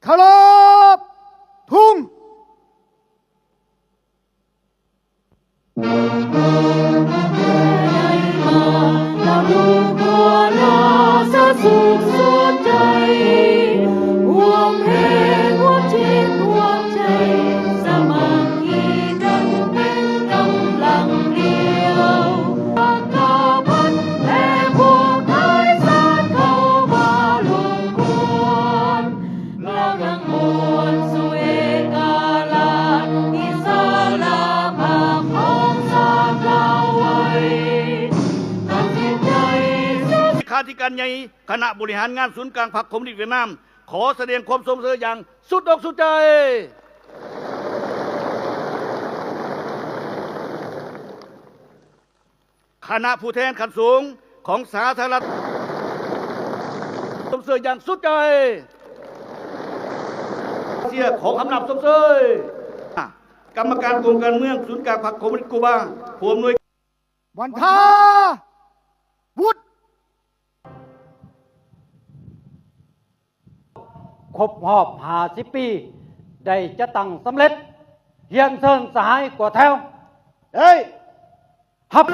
ເຄົາລົບທຸງ. ເລຂາທິການໃຫຍ່ຄະນະບໍລິຫານງານສູນກາງພັກຄອມມູນິດຫວຽດນາມ ຂໍສະແດງຄວາມຊົມເຊີຍຢ່າງສຸດອົກສຸດໃຈ. ຄະນະຜູ້ແທນຂັ້ນສູງຂອງສາທາລະນະລັດ ຊົມເຊີຍຢ່າງສຸດໃຈ. ເຊຍຂໍຄຳນັບຊົມເຊີຍ. ກຳມະການກົມການເມືອງສູນກາງພັກຄອມມູນິດກູບາ ຜູ້ອຳນວຍ ບັນທາວຸດ. ຄົບຮອບຫ້າສິບປີ ໄດ້ຈັດຕັ້ງສຳເລັດ. ຮຽນເຊີນສະຫາຍກວດແຖວ. ເອີຍ ຮັບ.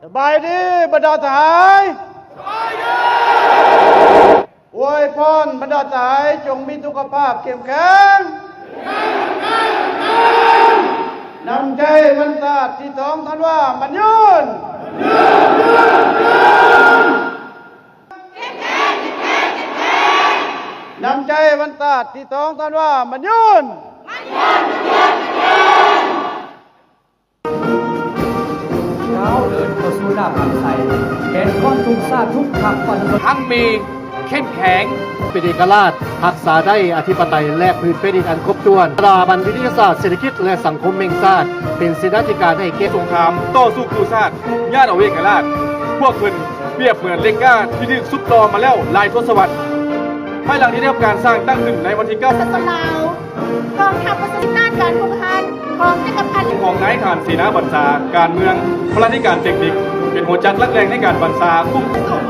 ສະບາຍດີບັນດາສະຫາຍ. ອວຍພອນບັນດາສະຫາຍ ຈົ່ງມີສຸຂະພາບເຂັ້ມແຂງ. ນ້ຳໃຈວັນຊາດທີສອງທັນວາໝັ້ນຍືນ. ນ້ຳໃຈວັນຊາດທີສອງທັນວາໝັ້ນຍືນ. ກ້າວເດີນເຂົ້າສູ່ໜ້າພັກໄຊ ແກ່ນຄອນທຸງຊາດທຸກພາກປະຊາຊົນ ຮັ່ງມີເຂັ້ມແຂງ ເປັນເອກະລາດ, ຮັກສາໄດ້ອະທິປະໄຕ ແລະ ພື້ນແຜ່ນດິນອັນຄົບຖ້ວນ, ສະຖາບັນວິທະຍາສາດເສດຖະກິດ ແລະ ສັງຄົມແຫ່ງຊາດ ເປັນເສນາທິການໃຫ້ແກ່ ສົງຄາມຕໍ່ສູ້ກູ້ຊາດ ຍາດເອົາເອກະລາດ, ພວກເພິ່ນປຽບເໝືອນເຫຼັກກ້າທີ່ຖືກຊຸບຕໍ່ມາແລ້ວຫຼາຍທົດສະວັດ. ພາຍຫຼັງທີ່ໄດ້ຮັບການສ້າງຕັ້ງຂຶ້ນໃນວັນທີເກົ້າ ປະຊາຊົນລາວ ກອງທັບປະຊາຊົນຕ້ານການຮຸກຮານຂອງຈັກກະພັນ ຂອງນາຍທະຫານເສນາບັນຊາ, ການເມືອງ, ພະລາທິການເຕັກນິກ ເປັນຫົວຈັກຫຼັກແຫຼ່ງໃນການບັນຊາຄຸ້ມ ປະສົມ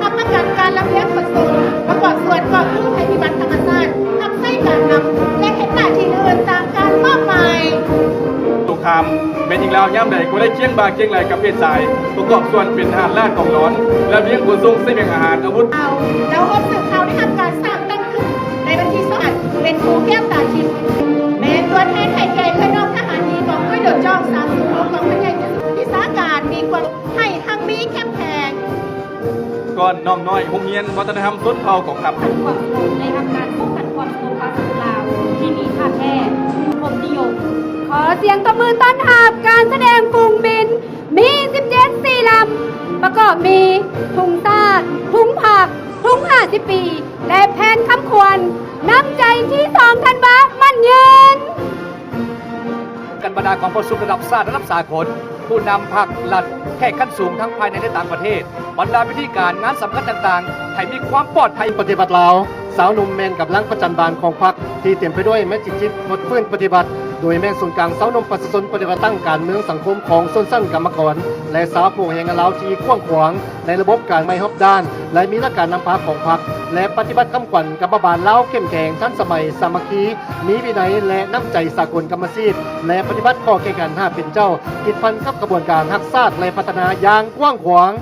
ຮັບປະກັນການລຳລຽງຂົນສົ່ງ, ປະກອບສ່ວນກອບກູ້ໄພພິບັດທຳມະຊາດ, ຮັບໃຊ້ການນຳ ແລະ ເຮັດໜ້າທີ່ອື່ນຕາມການມອບໝາຍ. ສົງຄາມ ແມ່ຍິງລາວຍາມໃດກໍໄດ້ຄຽງບ່າຄຽງໄຫຼ່ກັບເພດຊາຍ, ປະກອບສ່ວນເປັນທະຫານລາດກອງຫຼອນ, ລຳລຽງຂົນສົ່ງສະບຽງອາຫານ, ອາວຸດ. ເຮົາເຈົ້າຮອບສືບຂ່າວໄດ້ຮັບການສ້າງຕັ້ງຂຶ້ນໃນວັນທີສອງ ເປັນຜູ້ແກ້ວຕາທິບ ແມ່ນຕົວແທນໃຫ້ແກ່ເອື້ອຍນ້ອງທະຫານດີກອງດ້ວຍໂດດຈ້ອງສາມສິບຫົກ ກອງພັນໃຫຍ່ເຈັດສິບ ວິຊາການມີຄວາມ ໃຫ້ຮັ່ງມີເຂັ້ມແຂງ. ກ່ອນນ້ອງນ້ອຍໂຮງຮຽນວັດທະນະທຳຊົນເຜົ່າກອງທັບ ປ້ອງກັນຄວາມສະຫງົບ ໄດ້ຮັບການປ້ອງກັນຄວາມສະຫງົບ ປາກສະເປັນລາວ ທີ່ມີທ່າແທ້ ຄົມນິຍົມ. ຂໍສຽງຕົບມືຕ້ອນຮັບການສະແດງຝູງບິນ ມີສິບເຈັດສີ່ລຳ ປະກອບມີ ທຸງຊາດ, ທຸງພັກ, ທຸງຫ້າສິບປີ ແລະ ແຜ່ນຄຳຂວັນ ນ້ຳໃຈທີສອງທັນວາໝັ້ນຍືນ. ກັນບັນດາກອງປະຊຸມລະດັບຊາດ, ລະດັບສາກົນ, ຜູ້ນຳພັກລັດ, ແຂກຂັ້ນສູງທັງພາຍໃນ ແລະ ຕ່າງປະເທດ, ບັນດາພິທີການ, ງານສຳຄັນຕ່າງໆ ໃຫ້ມີຄວາມປອດໄພ. ປະຕິວັດລາວ, ຊາວໜຸ່ມແມ່ນກຳລັງປະຈັນບານຂອງພັກ ທີ່ເຕັມໄປດ້ວຍແມັງຈິດຄິດ ພົດຟື້ນປະຕິວັດ, ໂດຍແມ່ນສູນກາງຊາວໜຸ່ມປະຊາຊົນປະຕິວັດ ຕັ້ງການເມືອງ, ສັງຄົມຂອງຊົນຊັ້ນກຳມະກອນ ແລະ ຊາວຜູ້ແຮງງານລາວທີ່ກວ້າງຂວາງ ໃນລະບົບການໃໝ່ຮອບດ້ານ ແລະ ມີຫຼັກການນຳພາຂອງພັກ ແລະ ປະຕິບັດຄຳຂວັນກັບປະບານລາວເຂັ້ມແຂງ, ທັນສະໄໝ, ສາມັກຄີ, ມີວິໄນ ແລະ ນ້ຳໃຈສາກົນກຳມະສິດ ແລະ ປະຕິບັດຂໍ້ແຂ່ງຂັນຫ້າເປັນເຈົ້າ ຕິດພັນກັບຂະບວນການຮັກຊາດ ແລະ ພັດທະນາຢ່າງກວ້າງຂວາງ.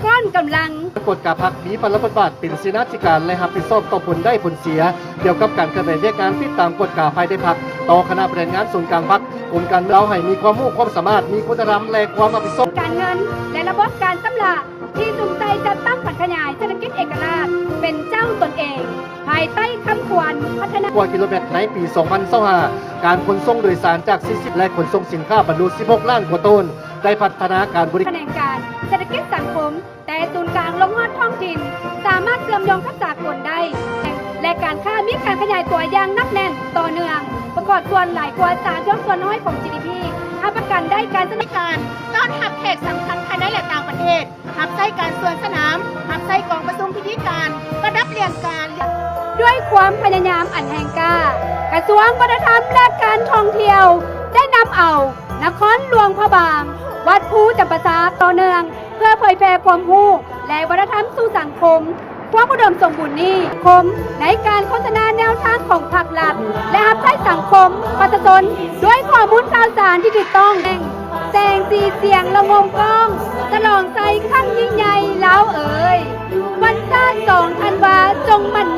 ກ້ອນກຳລັງ ກວດກາພັກ ມີພາລະບົດບາດເປັນເສນາທິການ ແລະ ຮັບຜິດຊອບຕໍ່ຜົນໄດ້ຜົນເສຍ ກ່ຽວກັບການເຄື່ອນໄຫວວຽກງານຕິດຕາມກວດກາພາຍໃນພັກ, ຕໍ່ຄະນະບໍລິຫານງານສູນກາງພັກ, ກົມການເມືອງລາວ ໃຫ້ມີຄວາມຮູ້ຄວາມສາມາດ, ມີຄຸນນະທຳ ແລະ ຄວາມຮັບຜິດຊອບ. ການເງິນ ແລະ ລະບົບການຊຳລະ ທີ່ສຸມໃສ່ຈັດຕັ້ງຜັນຂະຫຍາຍເສດຖະກິດເອກະລາດ ເປັນເຈົ້າຕົນເອງ ພາຍໃຕ້ຄຳຂວັນ ກວ່າກິໂລແມັດໃນປີສອງພັນຊາວຫ້າ, ການຂົນສົ່ງໂດຍສານຈາກສີ່ສິບ ແລະ ຂົນສົ່ງສິນຄ້າບັນລຸສິບຫົກລ້ານກວ່າໂຕນ ໄດ້ພັດທະນາການບໍລິ ຂະແໜງການເສດຖະກິດສັງຄົມ ແຕ່ສູນກາງລົງຮອດທ້ອງຖິ່ນ ສາມາດເຊື່ອມໂຍງກັບສາກົນໄດ້ ແລະ ການຄ້າມີການຂະຫຍາຍຕົວຢ່າງໜັກແໜ້ນຕໍ່ເນື່ອງ ປະກອບສ່ວນຫຼາຍກວ່າສາມສິບຫົກສ່ວນຮ້ອຍຂອງ ຈີດີພີ ຮັບປະກັນໄດ້ການສະໜັບສະໜູນ ການຕ້ອນຮັບແຂກສຳຄັນພາຍໃນ ແລະ ຕ່າງປະເທດ ຮັບໃຊ້ການສວນສະໜາມ, ຮັບໃຊ້ກອງປະຊຸມພິທີການ, ປະດັບລ້ຽງການ. ດ້ວຍຄວາມພະຍາຍາມອັນແຮງກ້າ, ກະຊວງວັດທະນະທຳ ແລະ ການທ່ອງທ່ຽວ ໄດ້ນຳເອົານະຄອນຫຼວງພະບາງ, ວັດພູຈຳປາສັກ ຕໍ່ເນື່ອງ ເພື່ອເຜີຍແຜ່ຄວາມຮູ້ ແລະ ວັດທະນະທຳສູ່ສັງຄົມ. ຄວາມອຸດົມສົມບູນນີ້ ຄົມໃນການໂຄສະນາແນວທາງຂອງພາກລັດ ແລະ ຮັບໃຊ້ສັງຄົມປະຊາຊົນ ດ້ວຍຂໍ້ມູນຂ່າວສານທີ່ຖືກຕ້ອງ. ແສງສີສຽງລະງົມກ້ອງ ສະຫຼອງໄຊຄັ້ງຍິ່ງໃຫຍ່ລາວເອີຍ ວັນຊາດສອງທັນວາ ຈົ່ງໝັ້ນ